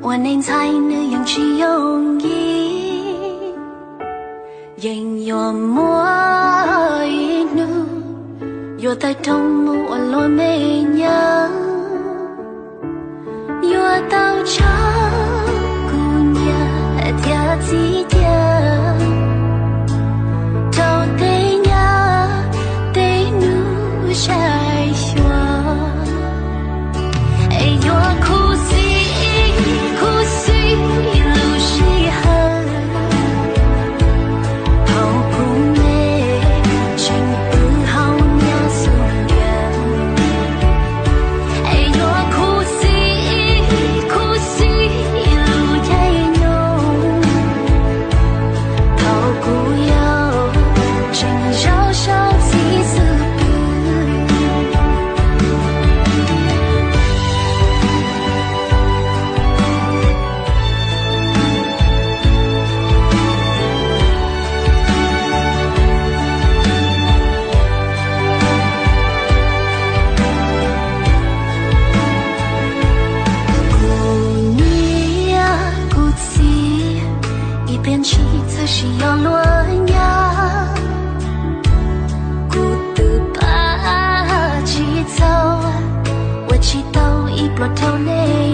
Ua neej ntxhais nws yeej tsis yooj yim, yeej yuav muaj ib hnub yuav tawm rooj mus ua luag me nyuam, yuav tau tso kuv niam thiab txiv cia rau tej nyab tej nus saib xyuas. Es yuav khuv xim, khuv xim lub sij hawm thaum kuv me tseem pw hauv niam xub ntiag. Es yuav khuv xim, khuv xim lub caij nyoog thaum kuv yau tseem zaum saum txij xub pwg. Kuv niam kuv txiv ib pliag ntshis txawm sim yog luag nyab, kuv twb pab tsis txog, ua tsis tau ib pluag rau nej